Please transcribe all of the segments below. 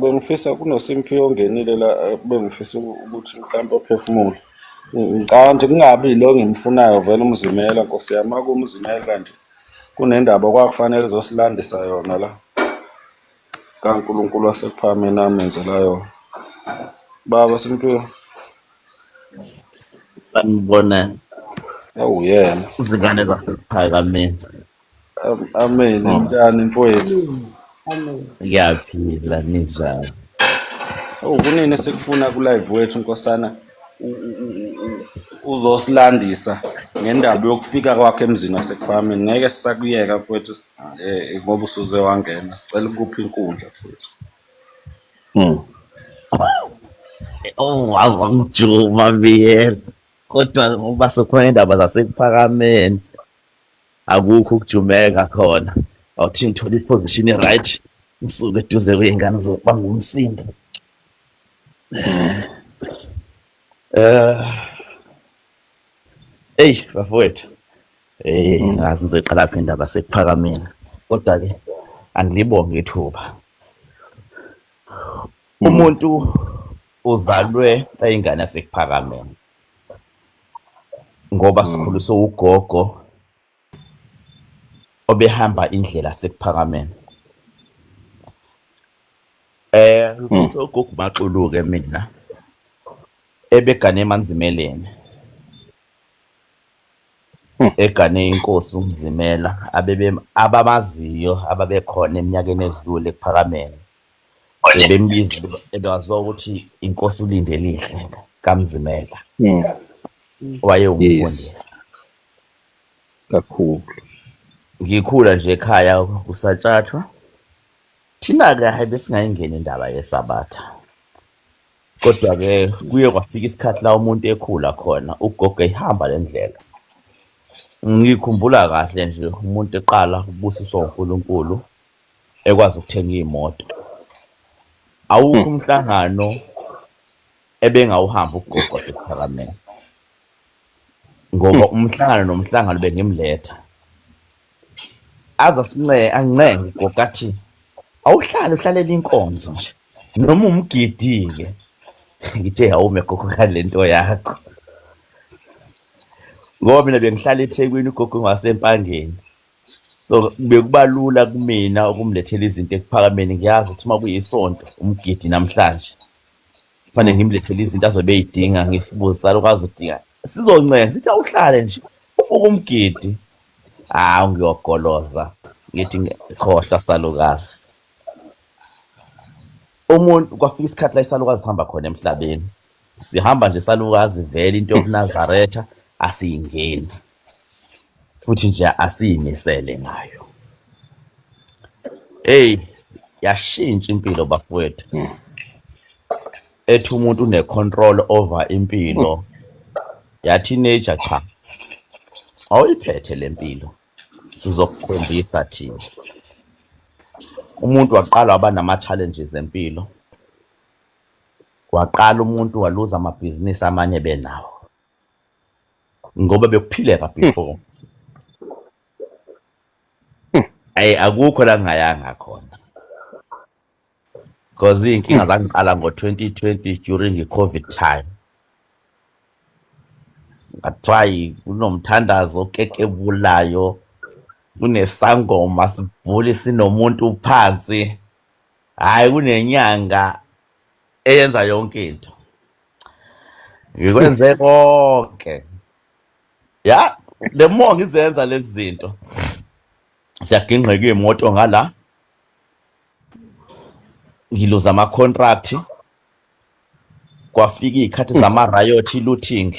Bengifisa kunoSimphiwe ongenile la, bengifisa ukuthi mhlawumbe aphefumule. Ngicabanga nje kungabi yilo engimfunayo vele uMzimela, Nkosi yami. Uma kuwuMzimela nje kunendaba okwakufanele ezosilandisa yona la kaNkulunkulu waseKuphakameni amenzela yona. Baba Simphiwe. Sanibona. Ewuyena. Izingane zaseKuphakameni. Amen. Njani mfowethu? Amen. Ngiyaphila, ninjani? Oh, kunini sikufuna ku live wethu nkosana, uzosilandisa ngendaba yokufika kwakhe emzini waseKuphakameni. Ngeke sisakuyeka mfowethu, ngoba usuze wangena. Sicela ukupha inkundla mfowethu. Oh, wazi wangijuma Biyela. Kodwa ngoba sekukhona indaba zaseKuphakameni, akukho ukujumeka khona. Awuthi ngithole i-position e-right, ngisuke eduze kwey'ngane zokubanga umsindo. Eyi bafowethu, ngazi ngizoyiqala phi indaba sekuPhakameni, kodwa-ke angilibonge ithuba. Umuntu uzalwe eyingane yaseKuphakameni ngoba sikhuliswe ugogo obehamba indlela sekuPhakameni. Ugogo Maxulu-ke mina ebegane eManzimeleni. Egane inkosi uMzimela, abebe abamaziyo ababekhona eminyakeni edlule eKuphakameni. Bebembiza, ebaziwa ukuthi inkosi uLindelihle kaMzimela. Wayewumfundisi. Kakhulu. Ngikhula nje ekhaya kusatshathwa. Thina-ke hayi besingayingeni indaba yeSabatha. Kodwa-ke kuye kwafika isikhathi la umuntu ekhula khona, ugogo ehamba le ndlela. Ngikhumbula kahle nje umuntu eqala ukubusiswa uNkulunkulu ekwazi ukuthenga iy'moto. Awukho umhlangano ebengawuhamba ugogo waseKuphakameni. Ngoba umhlangano nomhlangano bengimletha. Aze ancenge ugogo athi awuhlale uhlalela inkonzo nje noma umgidi-ke. Ngithe awume gogo ngale nto yakho. Ngoba mina bengihlala eThekwini, ugogo ngaseMpangeni. So bekuba lula kumina ukumlethela izinto eKuphakameni. Ngiyazi ukuthi uma kuyisonto umgidi namhlanje kufanele ngimlethele izinto azobe ey'dinga, ngisibuze salukwazi udinga. Sizoncenga sithi awuhlale nje ubuke umgidi. Hawu ngiyogoloza ngithi khohlwa salukazi. Umuntu kwafika isikhathi la isalukazi sihamba khona emhlabeni. Sihamba nje salukazi vele into yobuNazaretha asiyingeni. Futhi nje asiyimisele ngayo. Hey, yashintsha impilo bafowethu. Ethi umuntu une-control over impilo. Ya teenager, cha. Awuyiphethe le mpilo. Sizokukhombisa thina. Umuntu waqala waba nama-challenges empilo. Waqala umuntu waluza amabhizinisi amanye benawo. Ngoba bekuphileka before. Ayi akukho la ngingayanga khona. Because iy'nkinga zangiqala ngo-2020 during i-COVID time. Ngathiwa kunomthandazo okekebulayo, kunesangoma sibhuli sinomuntu phansi. Hhayi kunenyanga eyenza yonke into. Ngikwenze konke. Ya, the more ngizenza lezi zinto, siyagingqika iy'moto ngala, ngiluza ama-contract, kwafika iy'khathi zama-riot, looting,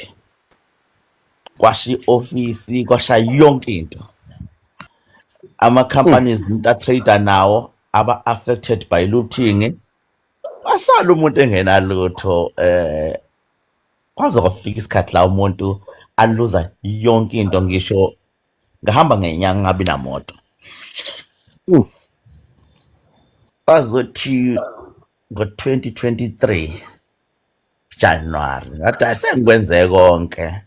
kwasha i-ofisi, kwasha yonke into. Ama-companies umuntu a-trade nawo aba-affected by looting, wasala umuntu engenalutho. Kwaze kwafika isikhathi la umuntu aluza yonke into, ngisho ngahamba ngenyanga ngabi namoto. Bazothi ngo-2023 January ngathi asengikwenze konke.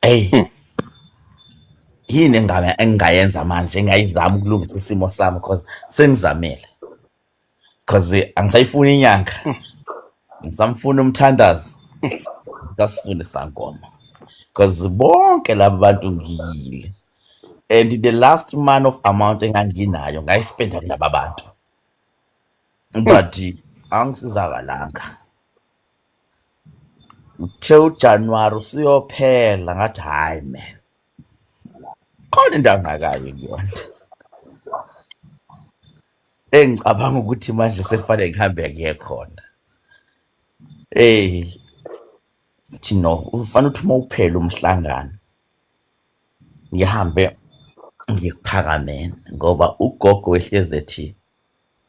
Hey, yini engabe engingayenza manje engayizama ukulungisa isimo sami, because sengizamile. Cause angisayifuni inyanga, ngisamfuna umthandazi, ngisasifuna isangoma, cause bonke laba bantu ngiyile, and the last man of amount enganginayo ngayispenda kulaba bantu, but angisizakalanga. Uthe uJanuwari usuyophela, ngathi hhayi man, khona indawo engakayi kuyona engicabanga ukuthi manje sekufanele ngihambe ngiye khona. Thi no, ufanele ukuthi uma uphela umhlangano ngihambe ngikuphakameni, ngoba ugogo wehlezi ethi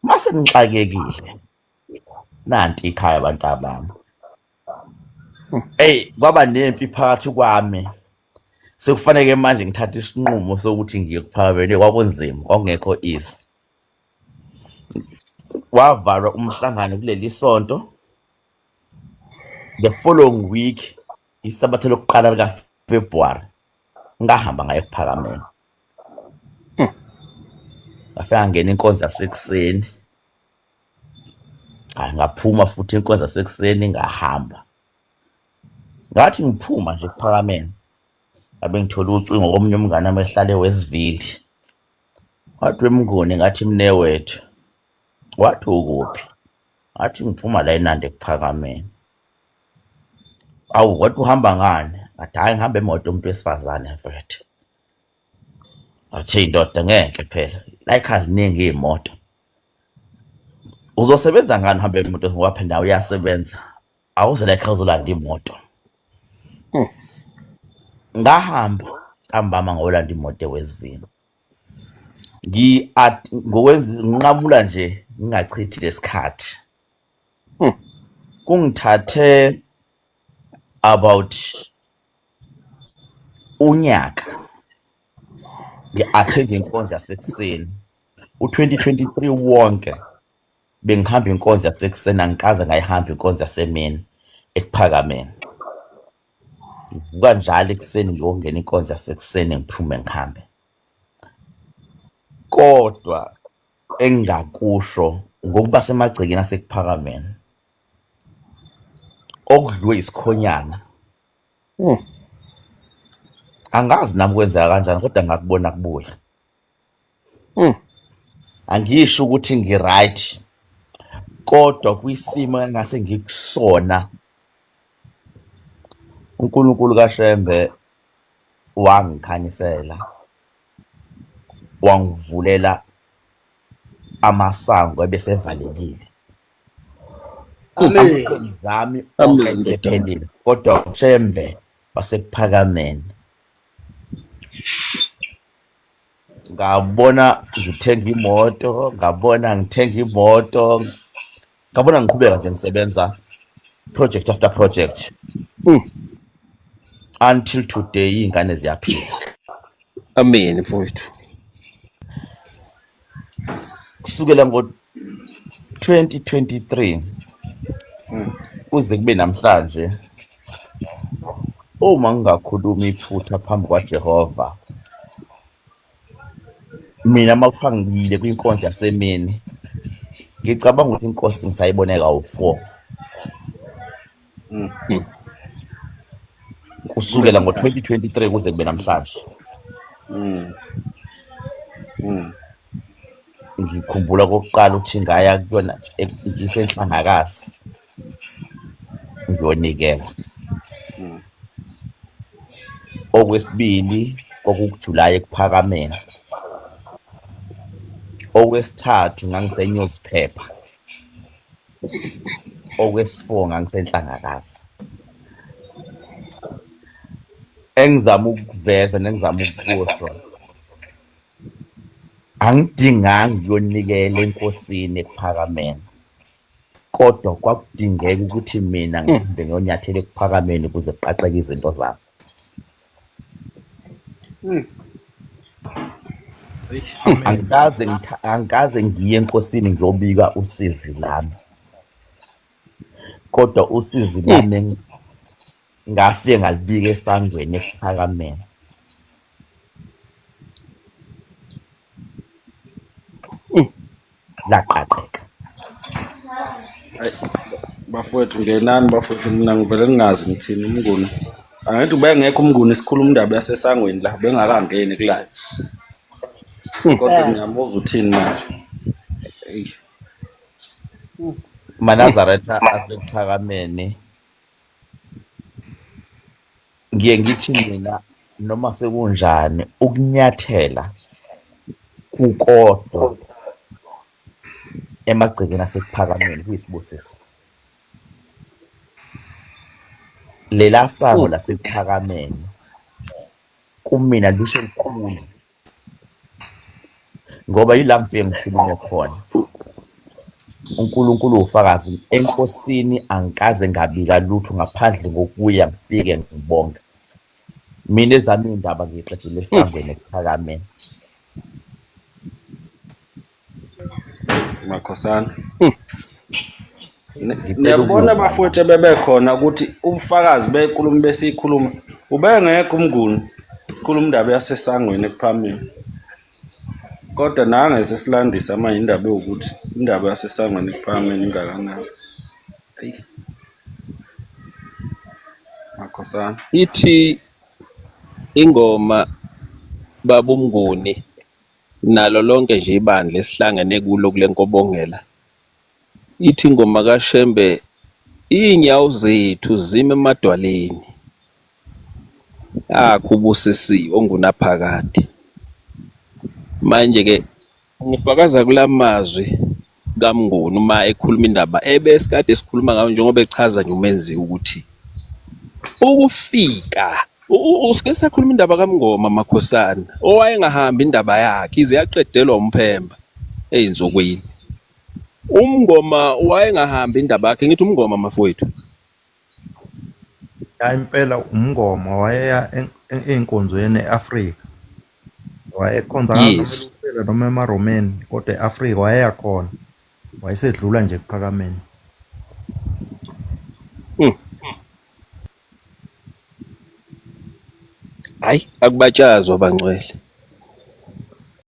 mase ngixakekile nanti ikhaya abantu abami. Ey, kwaba nempi phakathi kwami, sekufanele manje ngithathe isinqumo sokuthi ngiye kuphakameni. Kwakunzima, kwakungekho easy. Wavalwa umhlangano kuleli sonto, the following week, isabatha lokuqala lika February, ngahamba ngaye ekuphakameni. Ngafika ngena inkonzo yasekuseni, hayi ngaphuma futhi inkonzo yasekuseni, ngahamba. Ngathi ngiphuma nje ekuphakameni, ngabe ngithola ucingo komunye umngane wami ehlala eWestville. Wathi wemnguni, ngathi mne wethu. Wathi ukuphi? Ngathi ngiphuma la eNanda ekuphakameni. Awu, wathi uhamba ngani? Ngathi hhayi, ngihamba emoto umuntu wesifazane mfethu. Wathi indoda ngeke phela, la ekhaya ziningi iy'moto. Uzosebenza ngani uhambe emoto ngoba phela nawe uyasebenza. Awuze la ekhaya uzolanda imoto. Ngahamba ntambama ngayolanda imoto eWestville. Ngokwenza nginqamula nje ngingachithi lesikhathi. Kungithathe about unyaka ngi-attend inkonzo yasekuseni. U-2023 wonke bengihamba inkonzo yasekuseni, angikaze ngayihamba inkonzo yasemini ekuphakameni. Ngivuka njalo ekuseni ngiyongena inkonzo yasekuseni, ngiphume ngihambe. Kodwa engingakusho ngokuba semagcekeni asekuphakameni, okudliwe isikhonyana, angazi nami kwenzeka kanjani, kodwa ngakubona kubuya. Angisho ukuthi ngi-right, kodwa kwisimo engase ngikusona, uNkulunkulu kaShembe wangikhanyisela, wangivulela amasango ebesevalekile. Amen. Zami onke Amen, esephelile, kodwa Shembe wasekuphakameni ngabona ngithenga imoto, ngabona ngithenga imoto, ngabona ngiqhubeka nje ngisebenza project after project until today iy'ngane ziyaphila. Amen mfowethu. Kusukela ngo-2023 kuze kube namhlanje, uma ngingakhuluma iphutha phambi kwaJehova, mina uma kuthiwa ngiyile kwinkonzo yasemini, ngicabanga ukuthi inkosi ngisayibone kawu-4 kusukela ngo-2023 kuze kube namhlanje. Ngikhumbula okokuqala ukuthi ngaya kuyona ngisenhlangakazi ngiyonikela. Okwesibili kwakukuJulayi ekuphakameni. Okwesithathu ngangise-newspaper. Okwesi-4 ngangisenhlangakazi. Engizama ukuveza nengizama ukukusho, angidinganga ukuyonikela enkosini ekuphakameni, kodwa kwakudingeka ukuthi mina ngihambe ngiyonyathela ekuphakameni ukuze kuqaqeke izinto zami. Angikaze ngiye enkosini ngiyobika usizi lami, kodwa usizi lami ngafike ngalibika esangweni ekuphakameni. Laqaqeka. Ayi, bafowethu ngenani bafowethu, mina ngivele ngingazi ngithini uMnguni. Angithi ubengekho uMnguni sikhuluma indaba yasesangweni la, bengakangeni kulayo. Kodwa ngiyamuzwa uthini manje. Eyi. MaNazaretha asekuphakameni, ngiye ngithi mina noma sekunjani ukunyathela kukodwa emagcekeni asekuphakameni kuyisibusiso. Lela sango lasekuphakameni kumina lisho lukhulu ngoba yila ngifike ngikhulume khona. uNkulunkulu ufakazi, enkosini angikaze ngabika lutho ngaphandle ngokuya ngifike ngibonge. Mina ezami iy'ndaba ngiyiqedile esangweni ekuphakameni. Makhosana. Ngicela Niyabona ukuva bafowethu ebebekhona ukuthi ubufakazi benkulumo besiyikhuluma ubengekho uMnguni sikhuluma indaba yasesangweni ekuphameni. Kodwa nange sesilandisa manje indaba ewukuthi indaba yasesangweni ekuphakameni ingakanani. Eyi, Makhosana. Ithi ingoma baba uMnguni nalo lonke nje ibandla esihlangene kulo kule nkobongela, ithi ingoma kaShembe, iy'nyawo zethu zime emadwaleni akho ubusisiwe ongunaphakade. Manje-ke ngifakaza kulamazwi kaMnguni uma ekhuluma indaba ebesikade sikhuluma ngayo njengoba echaza nje uMenziwa ukuthi ukufika usike sakhuluma indaba kaMngoma Makhosana owayengahambi indaba yakhe ize yaqedelwa umphemba ey'nsukwini. UMngoma wayengahambi indaba yakhe, ngithi uMngoma mafowethu. Ya impela uMngoma wayeya ey'nkonzweni e-Afrika. Wayekhonza akazi noma eLuthela noma emaRomeni kodwa e-Afrika wayeya khona. Wayesedlula nje ekuphakameni. Hayi akubatshazwa bangcwele.